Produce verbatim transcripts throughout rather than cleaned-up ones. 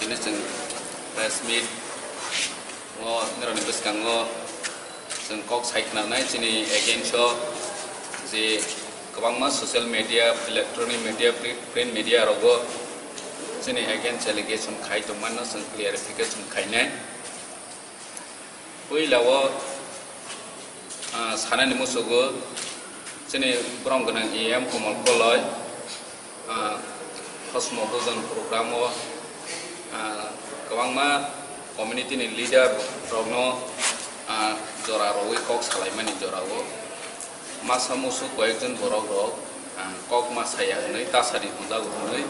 Chwng press meet o nirokni bwskango chwng kok sai khwnanai chini against o je kwbangma social media, electronic media, pri-, print media rogo chini against allegation khai tongmano chwng clarification khainai. Puila o, ah, sanani musugo chini borom gwnang E M Komol Koloi, ah, Hosmo Bujon program o, ah, kwbangma community ni leader rokno, ah, jora rwwi kok salaimani jora o. Masa musu koyekjon borok rok, ah, kok ma saya hwnwi tasadi hwnjago hwnwi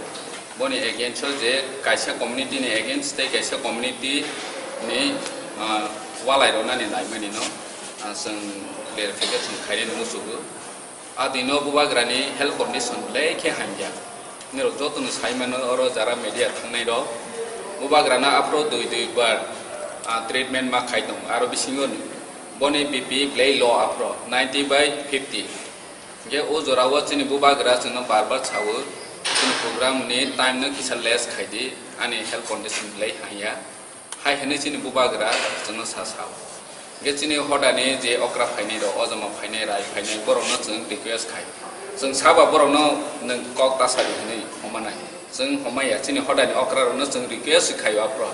boni against o je kaisa community ni against tei kaisa community ni, ah, walai rwnani naimani no, ah, chwng clarification khainani musugo. A dino bubagrani health condition belai khe hamya. Nirok jotono sai mano oro jara media thangnai rok. Bubagrano aphro dui dui bar, ah, treatment ma khai tongo. Aro bisingo boni B P belai low aphro ninety by fifty. Hingke o jora o chini bubagra chwngno bar bar sao, chini program ni time no kisa less khai di, ani health condition belai hamya. Hai hwnwi chini bubagra chwngno sa sao. Hingke chini hodani je okra phainai rok, ojama phainai, rai phainai, borokno chwng request khai. Chwng saba borokno nwng kok ta sadi hwnwi homa nai. Chwng homa ya, chini hodani okra rokno chwng request khai o aphro.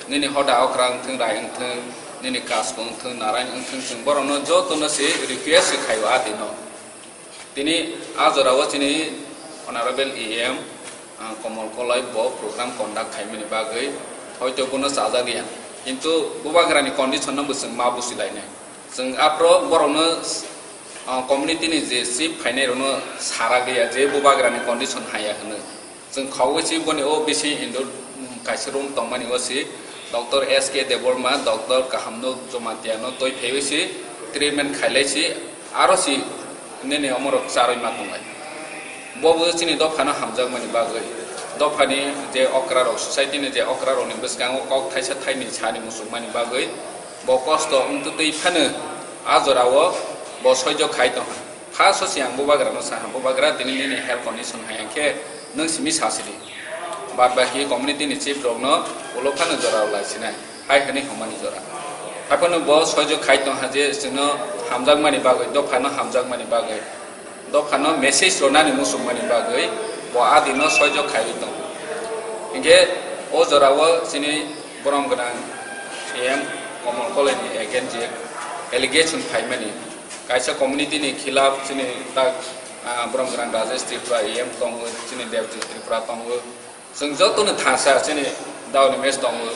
Nini hoda okra wngthwng, rai wngthwng, nini kasko wngthwng, narai wngthwng, chwng borokno jotono se request khai o a dino. Tini a jora o chini Honorable E M, ah, Komol Koloi bo program conduct khaimani bagwi hoito bono chajak ya. Kintu bubagrani condition no bo chwng ma busi lainai. Chwng aphro borokno, ah, community ni je chief phainai rokno sarak ya je bubagrani condition haya hwnwi. Chwng khogwi si boni o bisi indoor, mm, kaisa room tongmani o si Doctor S K Debbarma, Doctor Kahamno Jamatia no twi phaiwi si treatment khailai si aro si nini omorok charwi ma tonglai. Bo bo chini dophano hamjakmani bagwi, dophani je okra rok, society ni je okra rokni bwskango kok thaisa thaini sani muchungmani bagwi bo kosto wngtwi twi phano a jora o bo soijo khai tongha. First o se ang bubagra no saha, "Bubagra, tini nini health condition hai hwnkhe nwng simi sa sidi. Bad baki community ni chief rok no ulo phano jora rw lai sinai," hai hwnwi hwnmani jora. Haiphano bo soijo khai tongha je chwngno hamjakmani bagwi, dophano hamjakmani bagwi, dophano message rwnani muchungmani bagwi bo a dino soijo khaiwi tongo. Hinkhe o jora o chini borom gwnang E M Komol Koloi ni against je allegation phaimani, kaisa community ni khilaf chini tak, ah, borom gwnang Rajesh Tripura E M tongo, chini Debjit Tripura tongo. Chwng jotono thangsa chini daoni mes tongo.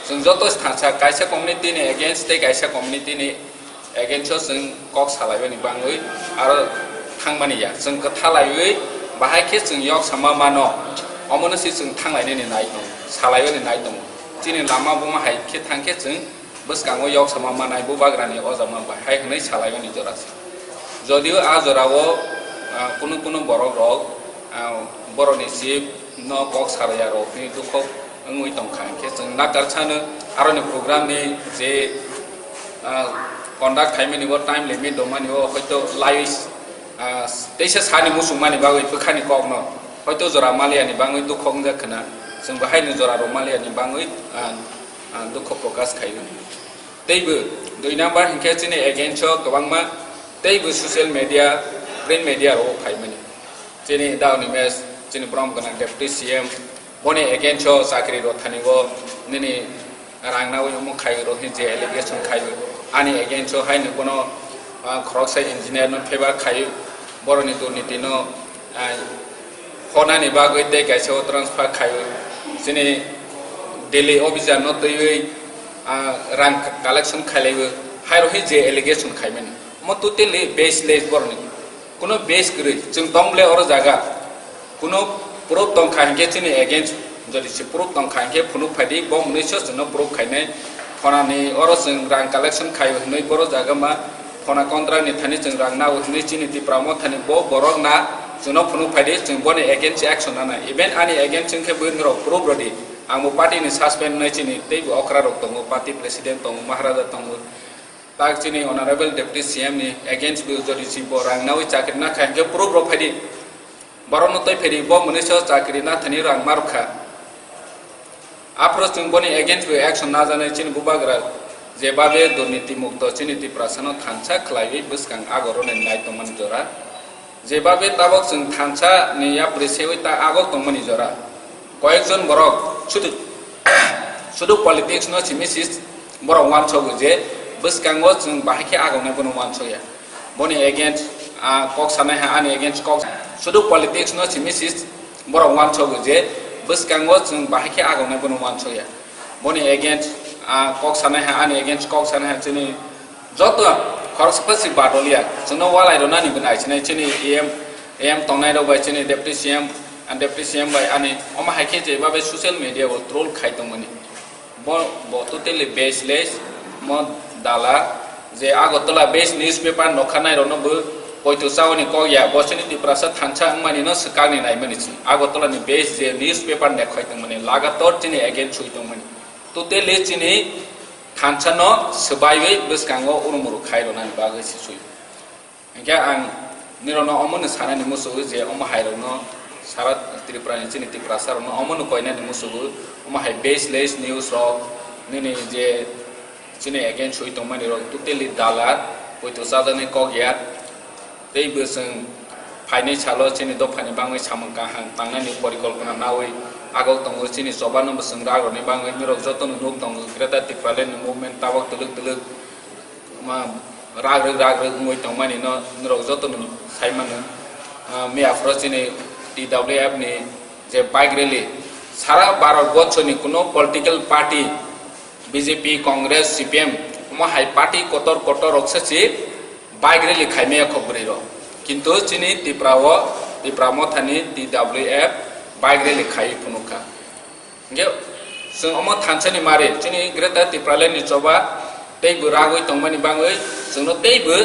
Chwng joto thangsa kaisa community ni against tei kaisa community ni against o chwng kok salaibani bangwi aro thangmani ya. Chwng kwtha laiwi bahai khe chwng yok sama mano. Omono se chwng thanglainani nai tongo, salaibani nai tongo. Chini lama buma hai khe thang khe chwng bwskango yok sama manai bubagrani o jama bai hai hwnwi salaimani jora se. Jodio a jorao, ah, kunu kunu borok rok, ah, borokni chief no kok sarya rok ni dukhok wngwi tongkha, hinkhe chwng nakar sano aroni program ni je, ah, conduct khaimani o time limit dongmani o hoito lais, ah, teisa sani muchungmani bagwi bwkhani kokno hoito jora maliani bangwi dukhok wngjak khna, chwng bo haino jora rok maliani bangwi, ah, ah, dukho prokash khaio. Teibo dui number hinkhe chini against o kwbangma teibo social media, print media rok phaimani. Chini daoni mes, chini borom gwnang Deputy C M, boni against o chakri rok thani o nini rang nawi omo khai rok hin je allegation khai ani against o haino bono, ah, khoroksa engineer no favor khai boroni durniti no, ah, honani bagwi tei kaisa o transfer khai chini Delhi officer no twiwi, ah, rang collection khailaiwi hai rok hin je allegation khaimani omo totally baseless boroni. Kuno base kwrwi, chwng tong ble oro jaga. Kuno proof tong kha hinkhe chini against, jodi se proof tong kha hinkhe phunuk phai di, bo mwnwi se chwngno proof khainai. Phonani oro chwng rang collection khai hwnwi boro jaga ma, phona kontra ni thani chwng rang nao hwnwi chini Tipra Motha ni bo borok na chwngno phunuk phai di, chwng boni against action nana. Even ani against wngkhe bwrwi norok proof rw di. Ang bo party ni suspend wngnai chini teibo okra rok tongo, party president tongo, Maharaja tongo. Tak chini Honorable Deputy C M ni against bo jodi si bo rang nawi chakri na kha hinkhe proof rok phai di. Borok no twi phai di, bo mwnwi so chakri na thani rang ma rwkha. Aphuru chwng boni against bo action najaknai chini bubagra, jebabe durniti mukto chini Tiprasano thansa khlaiwi bwskang agoroni nai tongmani jora. Jebabe tabok chwng thansa ni yapri sewi ta agok tongmani jora. Koyekjon borok sudu, sudu politics no simi sis borok uansogo je bwskango chwng bahai khe agoknai bono uansokya. Boni against, ah, kok sanai ha, ani against kok. Sudu politics no simi sis borok uansogo je bwskango chwng bahai khe agoknai bono uansokya. Boni against, ah, kok sanai ha, ani against kok sanai ha, chini joto khoroksa pha si badoliya. Chwngno walai rwnani bo naisinai chini E M, E M tongnai rok bai chini Deputy C M, ah, Deputy C M bai ani omo hai khe je babe social media o troll khai tongmani. Bo, bo totally baseless, mo dala, je Agartala based newspaper nokha nai rokno bo poito chaoni kok ya, bo chini Tiprasa thansa wngmani no swkangni naimani se. Agartala ni based je newspaper nekhoi tongmani lagator chini against sui tongmani. Totally chini thansa no swbaiwi bwskango urumuru khai rwnani bagwi se sui. Hinkhe ang nirokno omono sanani musugo je omo hairokno sara Tripura ni chini Tiprasa rokno omono koinani musugo, omo hai baseless news rok nini je chini against sui tongmani rok totally dalar, poito chajaknai kok ya. Tei bo chwng phainai salo chini dophani bangwi samung kaham tangnani porikolpona nawi agok tongo, chini chobano bo chwng rak rokni bangwi nirok jotono nuk tongo, Greater Tipraland ni movement tabok twlwk twlwk ma rag rwk rag rwk wngwi tongmani no norok joto no sai mano. Ah, miya phoro chini T W F ni je bike rally sara Bharat borso ni kuno political party B J P, Congress, C P M omo hai party kotor kotor rok se si bike rally khai maya kho bwrwi rok. Kintu chini Tipra o, Tipra motha ni T W F bike rally khai phunuk kha. Hinkhe chwng omo thansani mari chini Greater Tipraland ni choba tei bo ragwi tongmani bangwi chwngno tei bo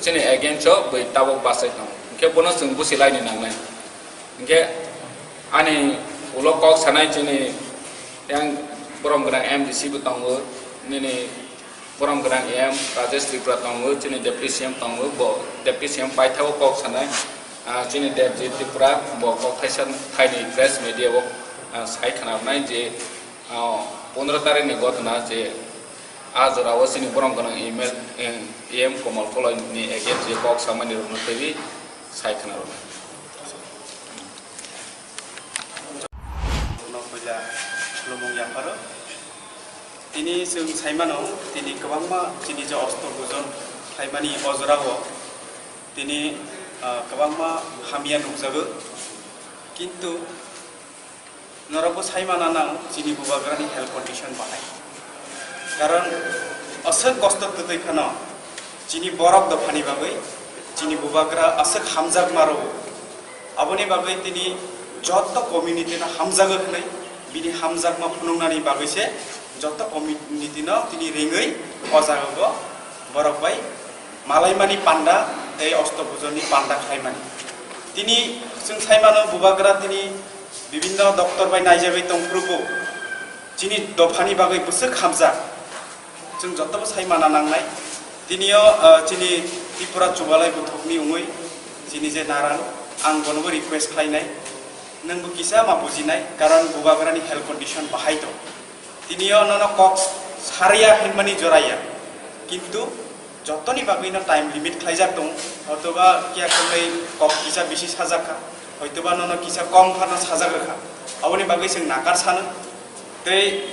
chini against o bwi tabok bachai tongo. Hinkhe bono chwng busi laini nangnai. Hinkhe ani ulo kok sanai chini yang borom gwnang M D C bo tongo, nini borom gwnang M Rajesh Tripura tongo, chini Deputy C M tongo, bo Deputy C M paithago kok sanai, ah, chini Debjit Tripura bo kok thaisa thaini press media o, ah, sai khwnarnai je, ah, pondro tarikh ni gotna je a jora o chini borom gwnang email, em, E M Komal Koloi ni against je kok samani rokno twiwi sai khwnarnai. Bono puila khulumung yapharo. Tini chwng sai mano, tini kwbangma chini je osto bujon khlaimani o jorao tini, ah, kwbangma hamya nukjago. Kintu norokbo sai mana nang chini bubagrani health condition bahai. Karon aswk kosto twtwi phano chini borok dophani bagwi chini bubagra aswk hamjakma rwo. Aboni bagwi tini joto community no hamjago hwnwi bini hamjakma phunuknani bagwi se joto community no tini ringwi o jaga o borok bai malaimani panda tei osto bujoni panda khlaimani. Tini chwng sai mano bubagra tini bibinno doctor bai naijagwi tongphuru bo chini dophani bagwi bwswk hamjak. Chwng jotobo sai mana nangnai. Tinio, ah, chini Tripura chubalai buthokni wngwi chini je naran, ang bonobo request khlainai, nwngbo kisa ma bujinai, karon bubagrani health condition bahai tong. Tinio nono kok sariya hinmani joraya, kintu jotoni bagwino time limit khlaijak tong, hotoba kiya kwnwi kok kisa bisi sajak kha, hoitoba nono kisa kom phano sajak rwkha, aboni bagwi chwng nakar sano. Tei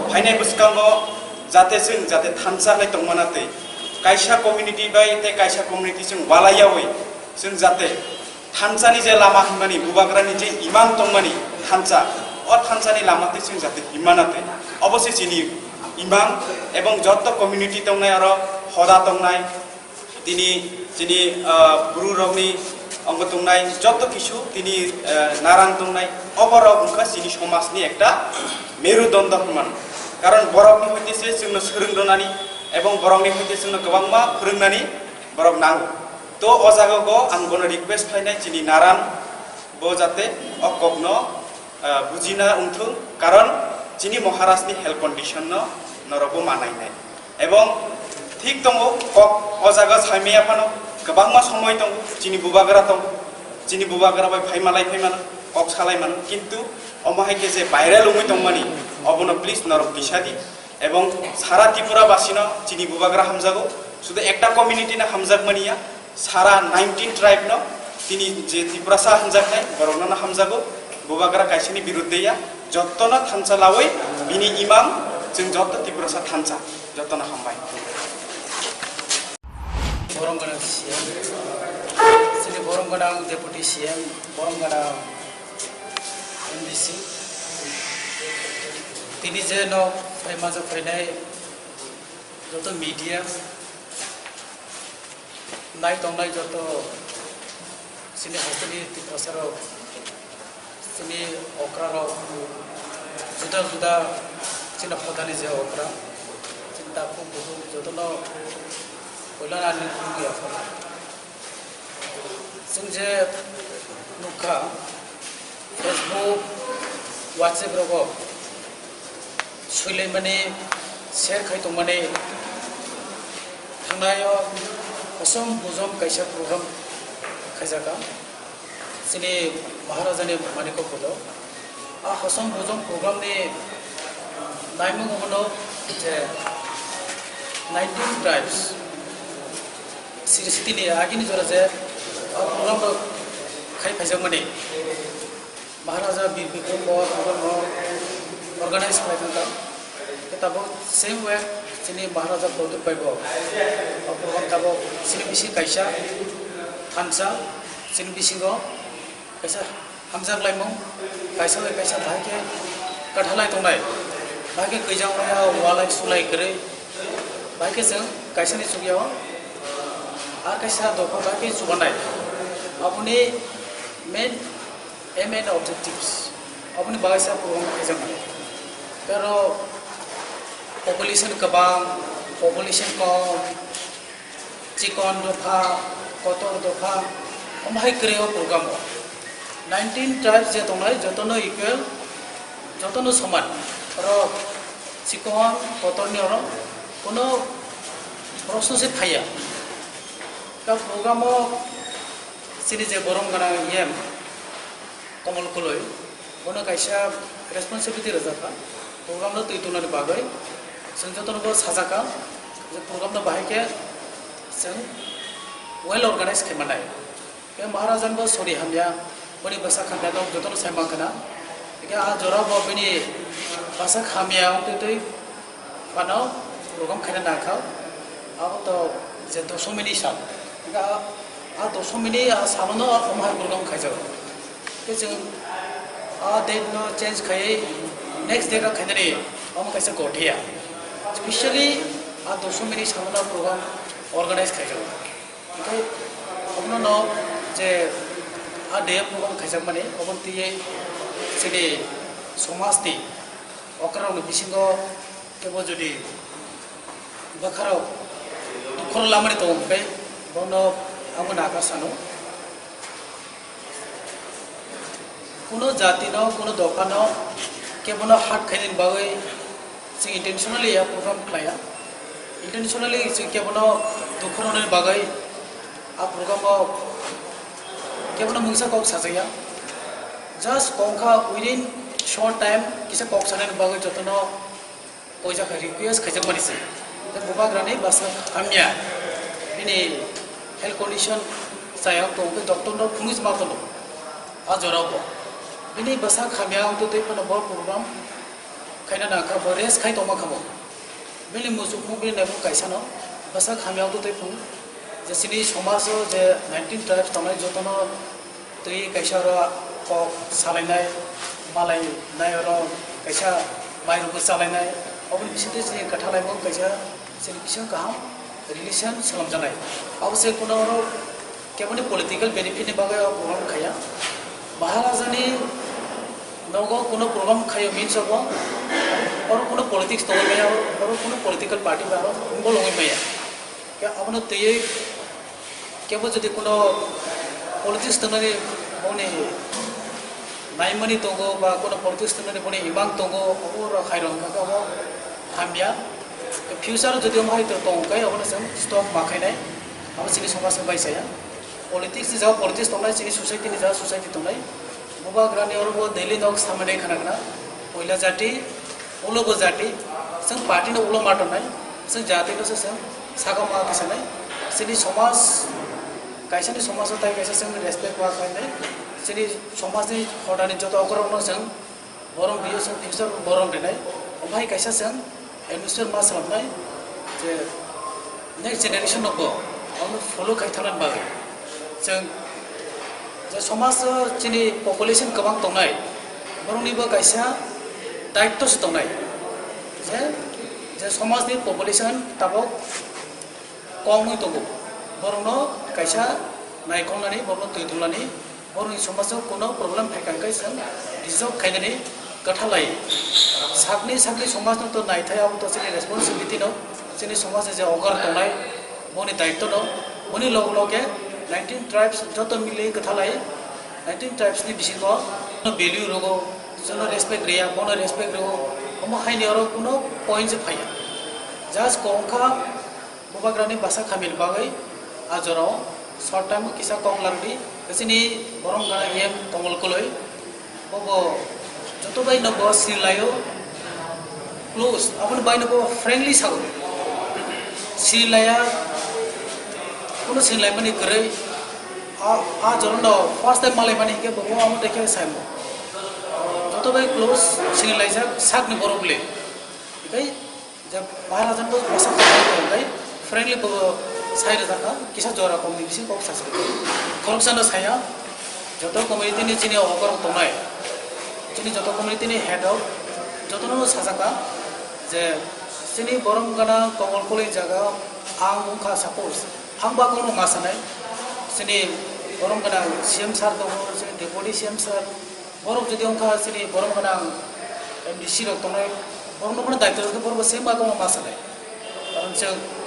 phainai bwskango jate chwng jate thansa khlai tongmana tei kaisa community bai tei kaisa community chwng walai yaui chwng jate thansani je lama hwnmani bubagrani je imang tongmani thansa, o thansani lama tei chwng jate himmana tei obo se chini imang ebong joto community tongnai aro hoda tongnai. Tini chini, ah, bru rokni ongbo tongnai joto kisu tini, ah, narang tongnai, oborok wngkha chini somajni ekta merudondo hwnmano. Karon borokni hoite se chwngno swrwng rwnani ebong borokni hoite chwngno kwbangma phwrwngnani borok nango. To o jaga o ang bono request khlainai chini narang bo jate o kokno ah, bujina wngthung, karon chini Maharajni health condition no norokbo manainai. Ebong thik tongo, kok o jaga saimaya phano kwbangma somoi tongo, chini bubagra tongo, chini bubagra bai phaimalai phaimano, Kok salai mano, kintu omo hai khe je viral wngwi tongmani, obono please norok tisa di. Ebong sara Tripura basino chini bubagra hamjago, sudu ekta community no hamjak mani ya, sara nineteen tribe no tini je Tiprasa hamjaknai, borokno no hamjago, bubagra kaisini birudde ya, jottono thansa lawi bini imang chwng jotto Tiprasa thansa, jottono hambai. Borom gwnang C M, chini borom gwnang Deputy C M, borom gwnang M D C, tini je nok phai majak phainai joto media, nai tongnai joto chini hasteni Tiprasa rok, chini okra rok, juda juda chini hodani je okra, chini takhuk bukhuk jotono puila ani nukya. Chwng je nukha Facebook, WhatsApp rogo swilaimani, share khai tongmani, thangnai o hosom bujom kaisa program khaijaka chini Maharaja ni Manikya Budo. A hosom bujom program ni naimung omono je nineteen tribes, Sri Siti ni agini jora je a program rok khai phaijakmani. Maharaja Bir Bikram bo program no organize khlai thangkha. Tei tabuk same way chini Maharaja Pradyut bai bo o program tabuk chini bising kaisa thansa, chini bisingo kaisa hamjak laimung, kaisa bai kaisa bahai khe kwthalai tongnai, bahai khe kwijang maya walai sulai kwrwi, bahai khe chwng kaisani chukya o ar kaisa dopha bahai khe chubanai. Aboni main aim and objectives, aboni bagwi sa program khaijaknai. Tei oro population kwbang, population kom, chikon dopha, kotor dopha, omo hai kwrwi o program o. Nineteen tribes je tongnai, jotono equal, jotono soman. Oro chikon, kotorni oro kono proshno se phaiya. Ta program o chini je borom gwnang E M, Komal Kuloi, bono kaisa responsibility rwjakha program no twi twnani bagwi. Chwng jotono bo sajakha je program no bahai khe chwng well organize khe manai. Khe Maharaja ni bo sori hamya, boni bwsak hamya no jotono sai mankha na. Khe a jora bo bini bwsak hamya wngtwi twi phano program khaina nangkha. Abo to je dosomini sal. Khe a, a dosomini a salono omo hai program khaijago. Khe chwng a date no change khaiwi next date o khainani omo kaisa gothiya. Specially a dosomini salono program organize khaijago. Hwnkhe obono no je a day program khaijakmani, obo twiwi chini somaj ni okrarokni bisingo kebo jodi bwkharok dukhoro lamani tongo hwnkhe bono abo naka sano. Kuno jati no, kuno dopha no kebono hurt khainani bagwi chwng intentionally a program khlaiya. Intentionally chwng kebono dukhu rwnani bagwi a program o kebono mungsa kok sajakya. Just kok wngkha within short time kisa kok sanani bagwi jotono Koijak hai request khaijakmani se. Tei bubagrani bwsak hamya. Bini health condition chayang tong khe doctor no phunuk ma tono. A jora bo. Bini bwsak hamya wngtwi tei phano bo program khaina nangkha bo rest khai tongma khamo. Bini muchukmung bini naimung kaisa no bwsak hamya wngtwi tei phung. Je chini somaj o je nineteen tribes tongnai jotono twi kaisa oro kok salainai, malainai oro kaisa mairokbo chalainai, oboni bisingtwi chini kwthalaimung kaisa chini bisingo kaham relation swlamjaknai. Abo se kuno oro keboni political benefit ni bagwi o program khaiya. Maharaja ni nogo kuno program khaio means obo oro kuno politics tongwi maya, oro kuno political party ba oro involve wngwi maya. Khe abono twiwi kebo jodi kuno politics tongnani boni naimani tongo ba kuno politics tongnani boni imang tongo, obo rok hai rok hwnka khe obo hamya. Future o jodi omo hai tong khe obono chwng stop ma khainai, abo chini somaj ni bai chaya. Politics ni jaga politics tongnai, chini society ni jaga society tongnai. Bubagrani oro bo daily nok samani khana khana. Puila jati, ulo bo jati, chwng party no ulo ma tongnai, chwng jati no se chwng sakao ma kisa nai. Chini somaj, kaisa ni somaj o tai kaisa chwng respect wa khlai nai. Chini somaj ni hodani joto okorok no chwng borom biyo chwng future borom rinai. Omo hai kaisa chwng administration ma swnamnai je next generation no bo omo follow khai thangna bagwi. Chwng je somaj o chini population kwbang tongnai, borokni bo kaisa daitto se tongnai. Je, je somaj ni population tabok kongwi tongo, borokno kaisa naikolnani, borokno twi twnglani, borokni somaj o kuno problem phaikha hwnkhe chwng resolve khainani kwtha lai. Sakni sakni somajno to naithai, abo to chini responsibility no, chini somajni je ogar tongnai, boni daitto no, boni log loge nineteen tribes joto mili kwtha lai, nineteen tribes ni bisingo value rogo, chwngno respect riya, bono respect rogo, omo haini oro kuno point se phaiya. Just kok wngkha, Bubagrani bwsa khamini bagwi a jorao short time o kisa kok larwdi, chini borom gana E M Komol Koloi, bo bo joto bai no bo sinilaio close, aboni bai no bo frankly sago, sinilaiya, kuno sinilaimani kwrwi, a, a jorao no first time malaimani hinkhe bo bo amo tei khe saimo, joto bai close sinilaijak sakni borok le, hinkhe. Je Maharajan bo bwsa khamani tongwi, frankly bo sai rwjakha, kisa jora komni bising kok sasrwi. Khoroksano saya, joto community ni chini oborok tongnai, chini joto community ni head rok, jotono sajaka je chini borom gana Komol Koloi jaga ang wngkha suppose, ang bagwino ma sanai, chini borom gana C M sir tongo, chini deputy C M sir, Borok jodi wngkha chini borom gwnang M D C rok tongnai, borokno phano daityo rwkhe borokbo same bagwma ma sanai. Karon chwng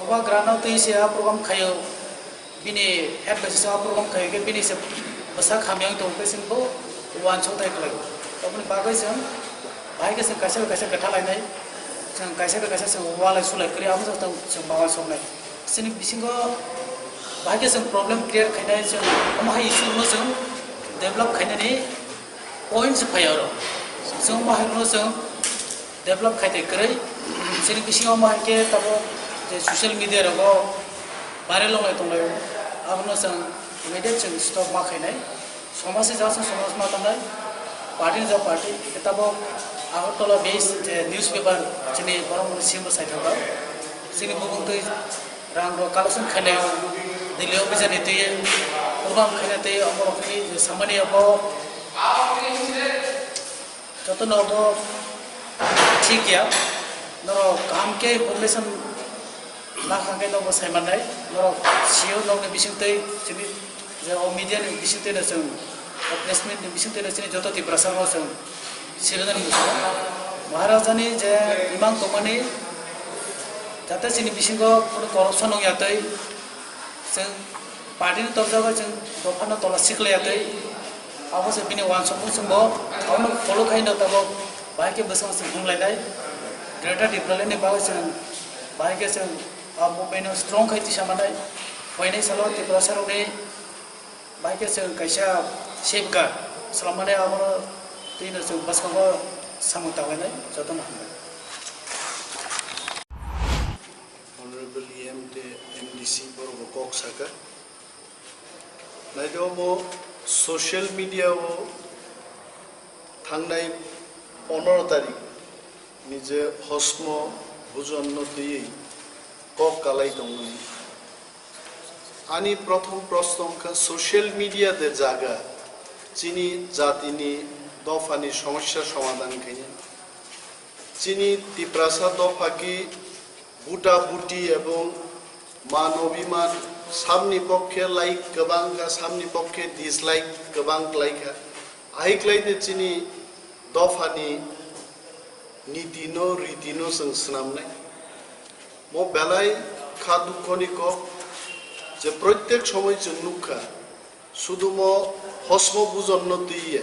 Bubagrano twi se a program khaio, bini advice se a program khaio khe bini se bwsak hamya wng tongkhe chwng bo uansuk thai khlaio. Aboni bagwi chwng bahai khe chwng kaisa bai kaisa kwtha lainai, chwng kaisa bai kaisa chwng walai sulai kwrwi abo chwng ma uansuknai. Chini bisingo bahai khe chwng problem create khainai, chwng omo hai issue no chwng develop khainani point se phai oro. Chwng omo hai no chwng develop khai tei kwrwi. Chini bisingo omo hai khe tabuk je social media rogo viral wnglai tonglai, abono chwng immediate chwng stop ma khainai. Somaj se jasa somaj ma tongnai, party ni jasa party, tabuk Agartala based je newspaper chini borok mani simo sai thangkha. Chini bubung twi rang rok collection khainai, Delhi o bijani twi program khainai twi omo rok ni samani abo joto no obo thik ya, norok kaham khe information ma kha khe nobo sai mannai, norok sio nokni bising twi chini je o media ni bising twi no chwng, o press meet ni bising twi no chini joto Tiprasa no chwng sirwna ni muchungo. Maharajani je imang tongmani jate chini bisingo kunu corruption wng ya twi chwng party ni torjago chwng dopha no tola sikla ya twi abo se bini uansukmung chwng bo abono follow khai no tabuk bahai khe bwskango chwng hum lainai. Greater Tipraland ni bagwi chwng bahai khe chwng a movement no strong khai tisa manai. Phainai salo Tiprasa rokni bahai khe chwng kaisa safeguard swlammani abono twi no chwng bwskango samung tanglainai. Jotono hambai. Honorable E M tei M D C borok bo kok saka. Naithomo social media o thangnai pondro tarik ni je hosmo bujon no twiwi kok kalai tongmani. Ani prothom proshno wngkha social media de jaga chini jatini dophani somosya somadhan khainai. Chini Tiprasa dopha ki buta buti ebong man obiman samni pokkhe like kwbang kha, samni pokkhe dislike kwbang klai kha. Ahai klai de chini dophani niti no, riti no chwng swnamnai. Mo belai kha dukho ni kok je proitek somoi chwng nukha, sudumo hosmo bujon no twiye,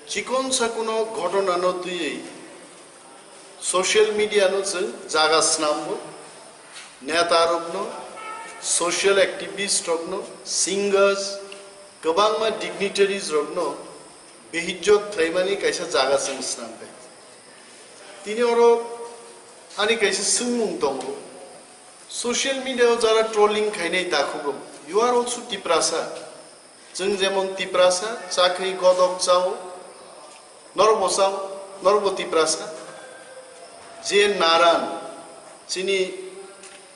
chikon sakuno ghotona no twiwi social media no chwng jaga snambo, neta rokno, social activist rokno, singers, kwbangma dignitaries rokno Behijjot khlaimani kaisa jaga chwng swnam khe. Tini oro ani kaisa swngmung tongo. Social media o jara trolling khainai takhukrok, you are also Tiprasa. Chwng jemon Tiprasa, chakri godok chao, norbo chao, norbo Tiprasa. Je naran, chini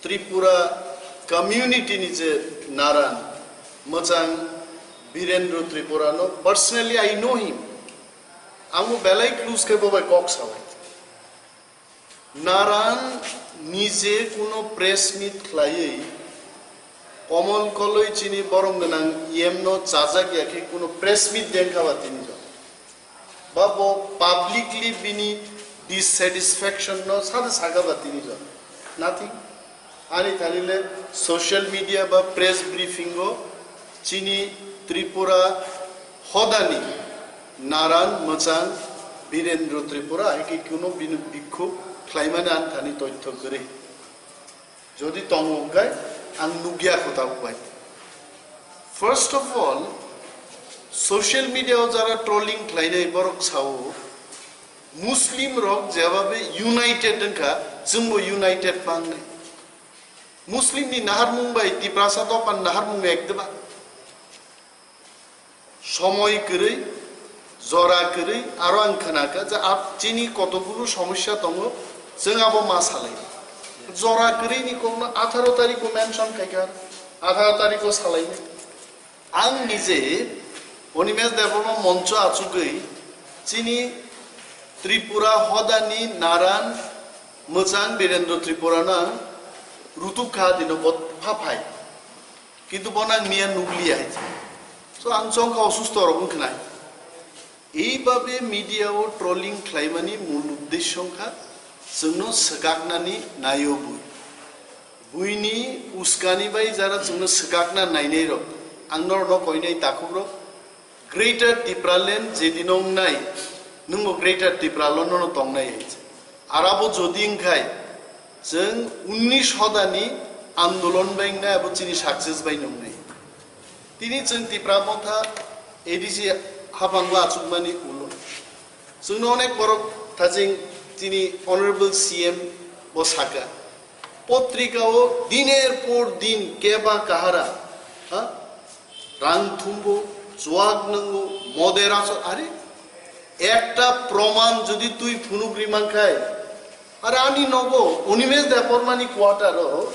Tripura community ni je naran, mwchang Birendra Tripura no, personally I know him. Ang bo belai close khe bo bai kok sao. Naran nije kuno press meet khlaiwi Komol Koloi chini borom gwnang E M no chajak ya khe kuno press meet dengkha ba tini jora. Ba bo publicly bini dissatisfaction no sada saka ba tini jora. Nothing. Ani thani le social media ba press briefing o chini Tripura hodani naran mwchang Birendra Tripura hai khe kuno bini bikhuk khlaimani ani thani toitho kwrwi. Jodi tongo hwnkhe ang nukya kho tabuk bai. First of all, social media o jara trolling khlainai borok sao, Muslim rok jebabe united wngkha, chwngbo united mangnai. Muslim ni naharmung bai Tiprasa dophani naharmung ek deba. Somoi kwrwi, jora kwrwi, aro ang khnakha je ap-, chini kotokgulo somosya tongo, chwng abo ma salai. Jora kwrwi ni kokno atharo tarikh o mention khaikha, atharo tarikh o salai. Ang nije Animesh Debbarma moncho achugwi chini Tripura hodani naran mwchang Birendra Tripura no ang rutuk kha dino bo pha phai. Kintu bono ang miya nukliya hai. So ang chongkha osusto rok wngkha nai. Eibabe media o trolling khlaimani mul uddesyo wngkha chwngno swkaknani naio bui. Buini uskani bai jara chwngno swkakna nainai rok, ang norokno koinai takhukrok, Greater Tipraland jedino wngnai, nwngbo Greater Tipraland no tongnai hai. Arabo jodi wngkhai, chwng unnish hodani andolon bai wngnai, abo chini success bai wngnai. Tini chwng Tipra Motha A D C haphango achukmani ulo. Chwngno onek borok thaching chini Honorable C M bo saka. Potrika o diner por din keba kahara, ha? Rang thumbo, chuak nango, moder aso, are? Ekta proman jodi twi phunuk ri mankhai, Ar ani nogo Animesh Debbarmani quarter o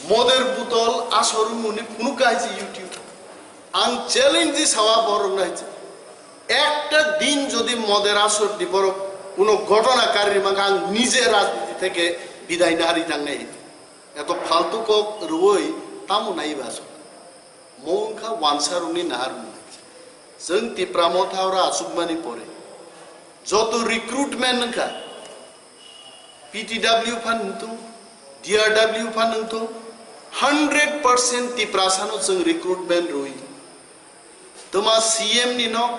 moder butol asor wngmani phunuk kaisa YouTube. Ang challenge di sawa borok nai. Ekta din jodi moder asor di borok kuno ghotona kari mangkha ang nije rajniti theke bidai nari tangnai. Eto faltu kok rwoi tamo nai baso. Mo wngkha wansa runi nahar mung. Chwng Tipra Motha oro achukmani pore. Joto recruitment wngkha. P T W phan wngtong, D R W phan wngtong, hundred percent Tiprasano chwng recruitment rwi. Twma C M ni nok,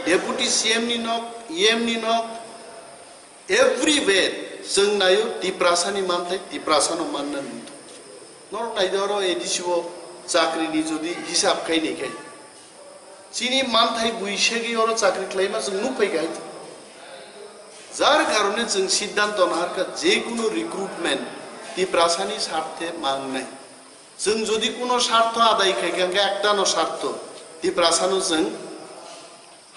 Deputy C M ni nok, E M ni nok, everywhere chwng naio Tiprasani manthai, Tiprasano manna wngtong. Norok naidi oro A D C o chakrini jodi hisab khai ni khai. Chini manthai bui segwi oro chakri khlaima chwng nuk phai kha. Jar karone chwng siddhanto naharkha je kuno recruitment Tiprasani sarthe mangnai. Chwng jodi kuno sartho adai khai kha, hwnkhe ektano sartho Tiprasano chwng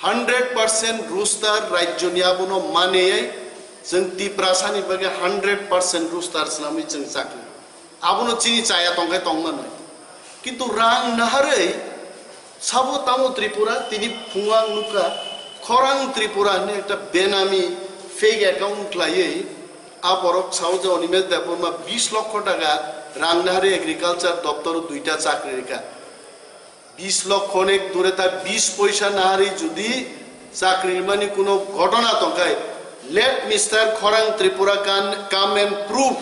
hundred percent roster rajyoni abono maneyai chwng Tiprasani bagwi hundred percent roster swnamwi chwng chakri. Abono chini chaya tongkhe tongmano. Kintu rang naharwi sabo tamo Tripura, tini phungo ang nukha, Khorang Tripura hinwi ekta benami fake account khlaiwi a borok sao je Animesh Debbarma bis lokho taka rang naharwi agriculture doptoro duita chakri rikha. Bis lokho nek dure ta bis poisa naharwi jodi chakri mani kuno ghotona tongkhai, let Mister Khorang Tripura can come and prove.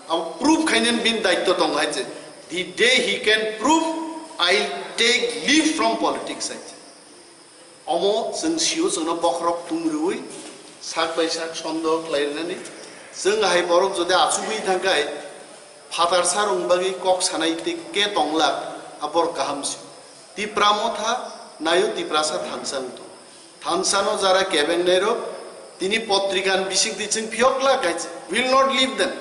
Abo prove khainani bini daitto tongo hai je. The day he can prove, I'll take leave from politics hai je. Omo chwng sio chwngno bokhorok tung rwui sak bai sak sondoh khlai rwnani. Chwng hai borok jodi achugwi thangkhai, phatar sarung bagwi kok sanai tei ke tonglak, a borok kaham si. Tipra Motha naio Tiprasa thansa wng tong. Thansano jara kebengnairok tini potrikan bisik di chwng phiyok glak hai, will not leave them.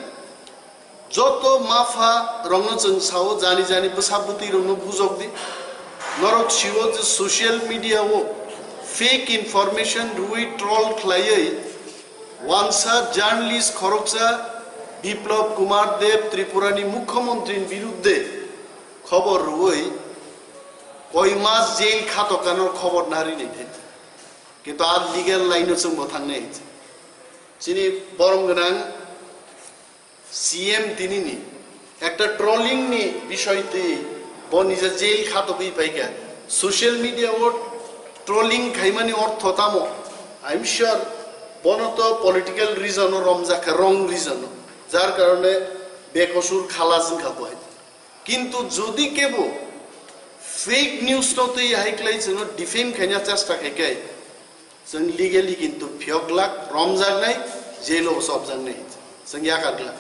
Joto mapha rokno chwng sao, jani jani bwsa bwtwi rokno bujok di. Norok siwo je social media o fake information rwui troll khlaiwi wansa journalist khoroksa Biplab Kumar Deb Tripurani mukhyamantrini birudde khobor rwui koi mas jail khatokano khobor nari nai thai. Kintu a legal line o chwng bo thangnai. Chini borom gwnang C M tinini ekta trolling ni bisoi twi bo nija jail khatogwi paikha. Social media o trolling khaimani ortho tamo? I'm sure bono to political reason o romjak kha, wrong reason o, jar karone bekosur khalas wngkha bo hai. Kintu jodi kebo fake news no twi hai klai chwngno defame khaina chesta khai khai, chwng legally kintu phiyok glak, romjaknai, jail o sopjaknai, chwng yakar glak.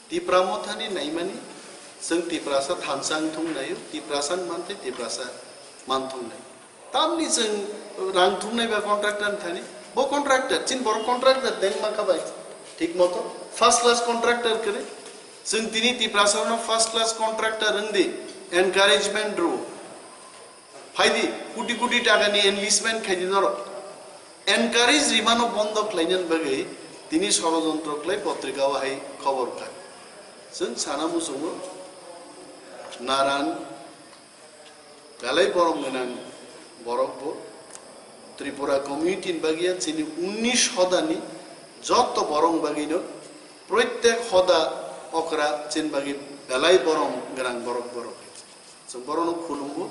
Tipra Mothani naimani, chwng Tiprasa thansa wngthung naio, Tiprasa wngmantwi Tiprasa manthung nai. Tamni chwng rang thumnai ba contractor thani, bo contractor, chin borok contractor deng ma kha bai, thik moto first class contractor kwrwi. Chwng tini Tiprasa no first class contractor wng di, encouragement rw. Phaidi, koti koti taka ni enlistment khaidi norok. Encourage rimano bondo khlainani bagwi tini sorojontro khlai potrika o hai khobor kha. Chwng sana muchungo naran belai borom gwnang borok bo. Tripura community ni bagwi ya chini unnish hodani joto borok bagwi no, proitek hoda okra chini bagwi belai borom gwnang borok borok. Chwng borokno khulumgo,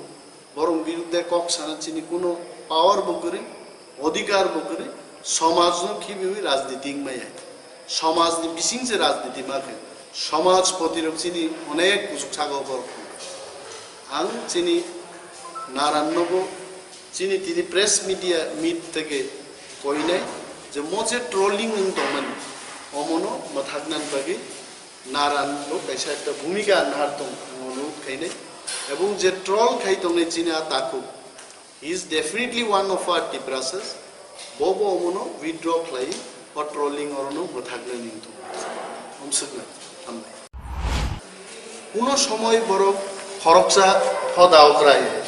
borok birudde kok sana chini kuno power bo kwrwi, odhikar bo kwrwi, somajno khibiwi rajniti wngmaya. Somajni bising se rajniti ma khe, somaj potirok chini onek kuchuk sago borok. Ang chini narannobo chini tini press media meet theke koinai je mo je trolling wng tongmani, omono mwthaknani bagwi Naran bo kaisa ekta bhumika nahar tong, ang onurodh khainai. Ebong je troll khai tongnai chini a takhuk, he is definitely one of our Tiprasas. Bo bo omono withdraw khlai, o trolling orono mwthaknai ning tong. Omswknai, hambai. Kuno somoi borok khoroksa hoda okra hai.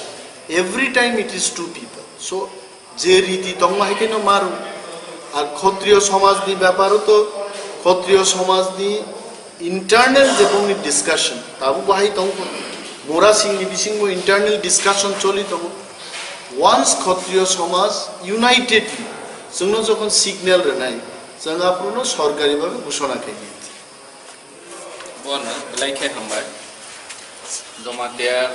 Every time it is two people. So, je riti tongma hai khe no maru. Ar Khotriyo somajni beparo to, Khotriyo somajni internal je bongni discussion, tabuk bahai tongkha. Mora Singhni bisingbo internal discussion choli tongo. Once Khotriyo somaj unitedly chwngno jokhon signal rwnai, chwng aphuru no sorkari bhabe ghoshona khaidi. Bono belai khe hambai. Jamatia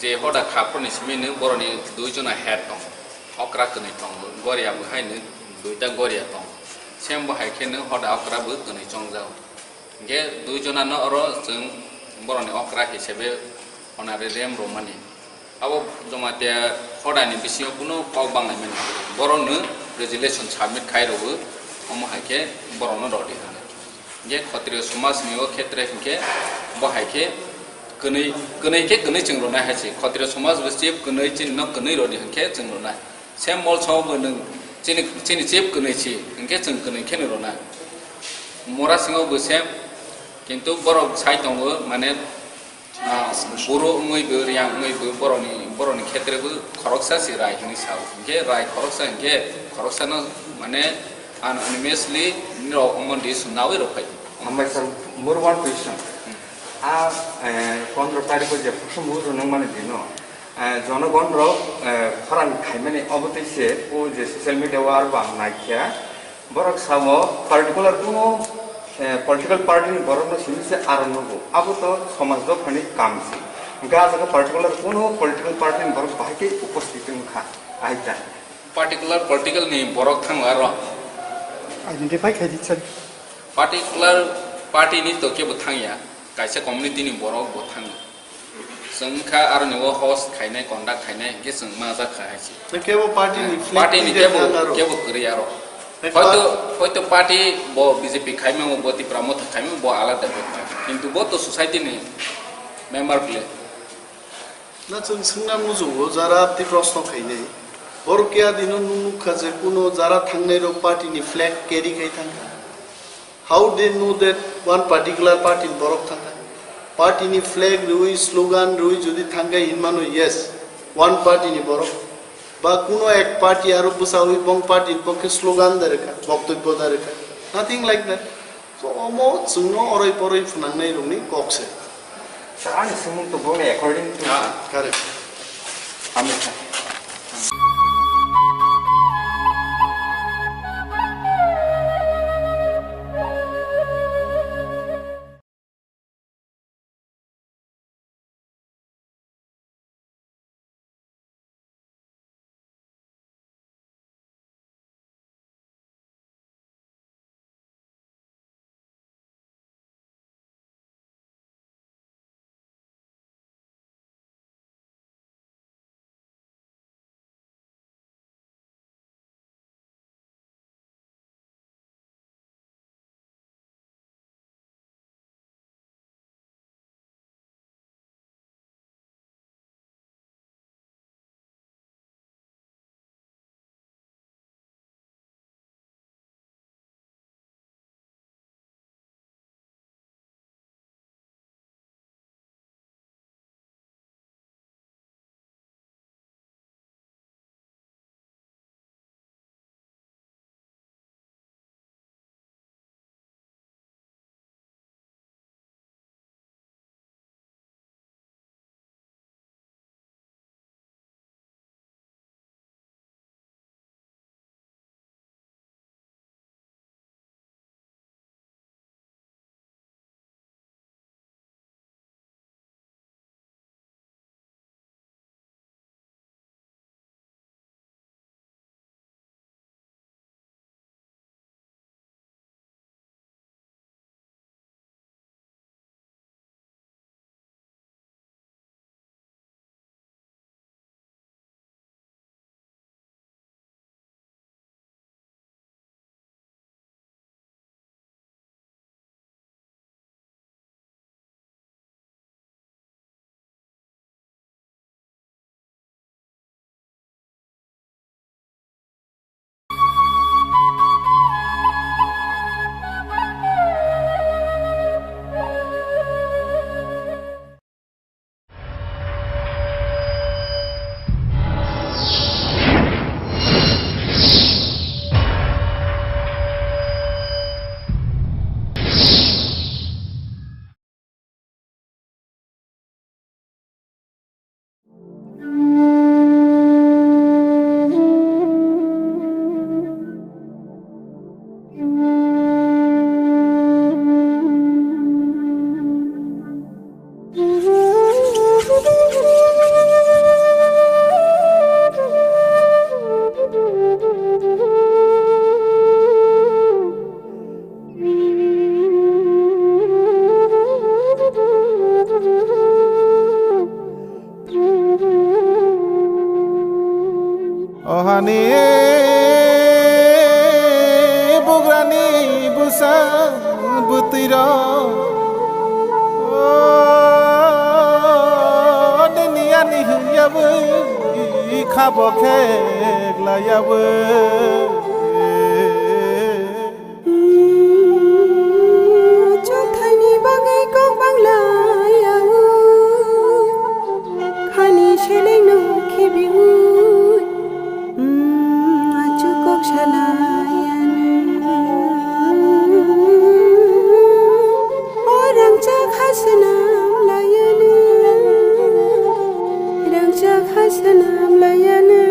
je hoda khaproni simi nw boroni dui jona head tong. Okra kwnwi tong. Goria bo hai nw duita goria tong. Sem bo hai khe nw hoda okra bo kwnwi chongjao. Hinkhe dui jona no oro chwng boroni okra hisabe honorarium romani. Abo Jamatia hodani bisingo kuno kok banglaimani. Borokno resolution submit khai rwo, omo hai khe borokno rodi hwnwi. Hinkhe Khotriyo somajni o khetre hinkhe bo hai khe kwnwi, kwnwi khe kwnwi chwng rwnai hai se. Khotriyo somaj bo chief kwnwi chini no kwnwi rodi hinkhe chwng rwnai. Same also bo nwng chini, chini chief kwnwi si hinkhe chwng kwnwi kheno rwnai. Mora singo bo same, kintu borok sai tongo mane Ah, buru wngwi bo, riyang wngwi bo, borokni, borokni khetre bo khoroksa se rai hwnwi sao. Hinkhe rai khoroksa hinkhe khoroksano mane unanimously norok omo dis nawi rok phai. Hambai sir, more one question. Hmm. A, eh, pondro tarikh o je phusum buru nang mani dino, eh, jonogon rok, eh, khorang khaimani obo twi se o je social media o arbo ang naikha. Borok samo particular kuno, eh, political party ni borok no simi se aro nugo. Abo to somaj dophani kam se. Hingke ah jaga particular kuno political party ni borok bahai khe uposthit wngkha. Ahai ta. Particular political ni borok thango aro. Identify khai di sir. Particular party ni to kebo thangya. Kaisa community ni borok bo thango. Chwng wngkha aroni o host khainai, conduct khainai, hinkhe chwng majak kha hai se. Tei kebo party ni flag Party ni twi kebo, rwkha aro. Kebo kwrwi aro. Tei Hoito, pa- hoito party bo B J P khaimung, bo Tipra Motha khaimung, bo alada bepar. Kintu bo to society ni member ble. Na chwng swngna muchungo, jara tei proshno khainai. Borok kya dino nwng nukha je kuno jara thangnai rok party ni flag carry khai thangkha. How they know that one particular party ni borok thangkha? Party ni flag rwi, slogan rwi jodi thangkha hinmano, yes, one party ni borok. Ba kuno ek party aro bwsawi bong party ni pokhe slogan da rwkha, boktobyo da rwkha. Nothing like that. So, omo chwngno oroi poroi phwnangnai rokni kok se. Sir, ani swngmung to boni according to Ah, correct. Amit Shah. Ohani bugrani bwsa bwtwirok, o nini ani hwnyawi khabo kheklaiyawi. Chwngthaini bagwi kok banglayawi, khani selengno khibiwi, achuk kok salaiyani. O rangchak ha swnam laiyani, rangchak ha swnam laiyani.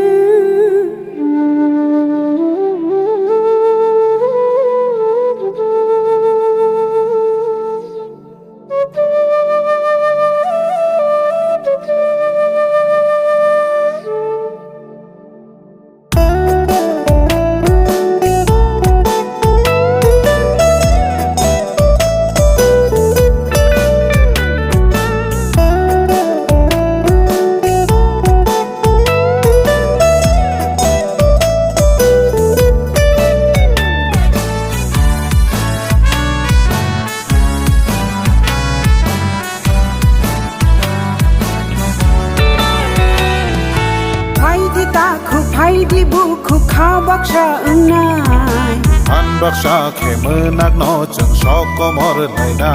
Baksa wngnai. Phan baksa khe mwnakno chwng sok komor laina.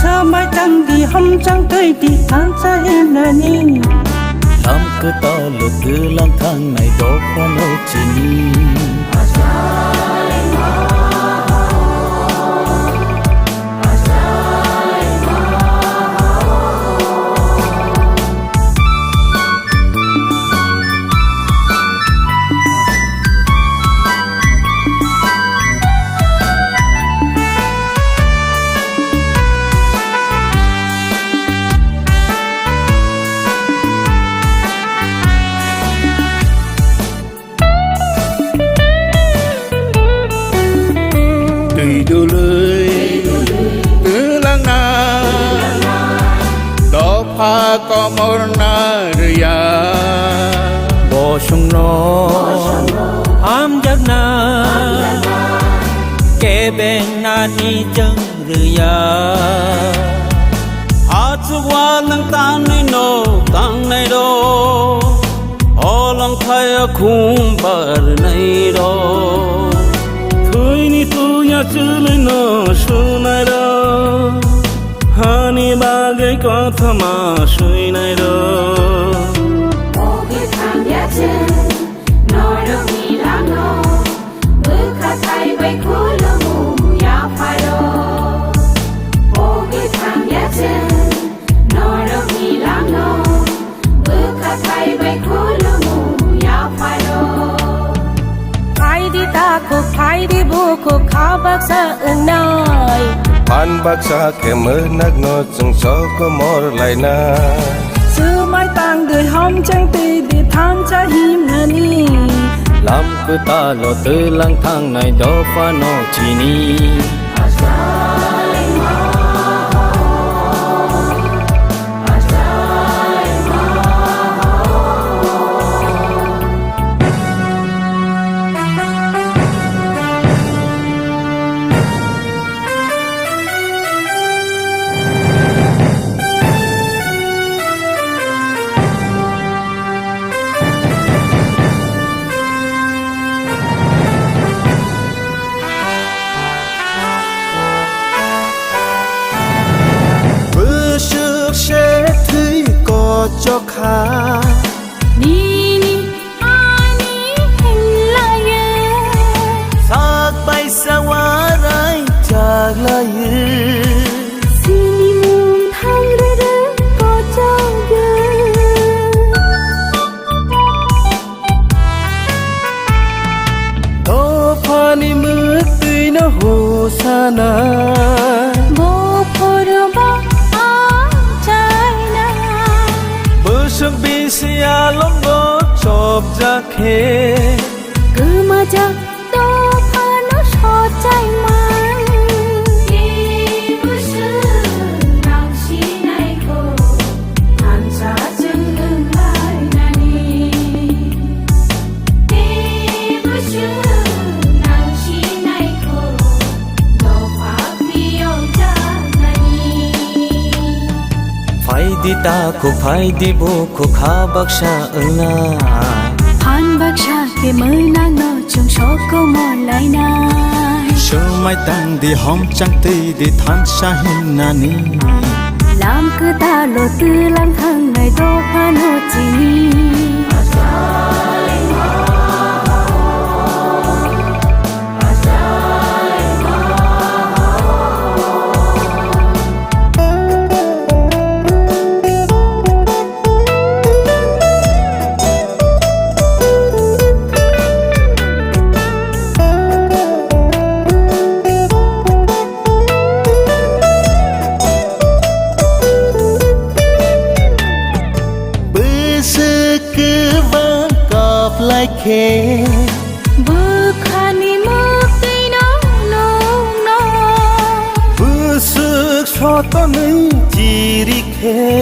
Swmai tang di, hamchang twi di, thansa himnani. Lam kwtal twlang thangnai dophano chini. Twi dului twlangna dopha komorna rwya. Bosongno hamjakna kebengnani chwng rwya. Achuk walwng tangnwi no tangnai rok, olong thaya khum barnai rok. Thwini tuya chwlwino sunai rok, hani bagwi kothoma swinai rok. Ogi thangya chwng norokni langno. Bwkha thai bai khulumu yapharo. Ogi thangya chwng norokni langno. Bwkha thai bai khulumu yapharo. Phaidi takhuk, phaidi bukhuk, kha baksa wngnai. Phan baksa khe mwnakno chwng sok komor laina. Swmai tang di, hamchang twi di, thansa himnani. Lam kwtalo twlang thangnai dophano chini. Bwswk se thwi kochok kha. Nini ani hinlaye. Sak bai sawarai chaglaye. Sini mung thang rere kochok ye. Dophani mwktwino hosana. Bo phuru bo achaina. Bwswk bisi alongo chopjak khe. Kwmajak dophano sochai man. Tei bwswk nang sinai kho. Thansa chwng wng lainani. Tei bwswk nang sinai kho, dopha phiyok jaknani. Phaidi takhuk, phaidi bukhuk, kha baksa wngna. Phan baksa khe mwnakno chwng sok komor lainai. Swmai tang di, homchang twi di, thansa himnani. Lam kwtalo twlang thangnai dophano chini. Bwswk kwbang kap lai khe. Bwkhani mwktwino nukno. Bwswk sotonwi chiri khe.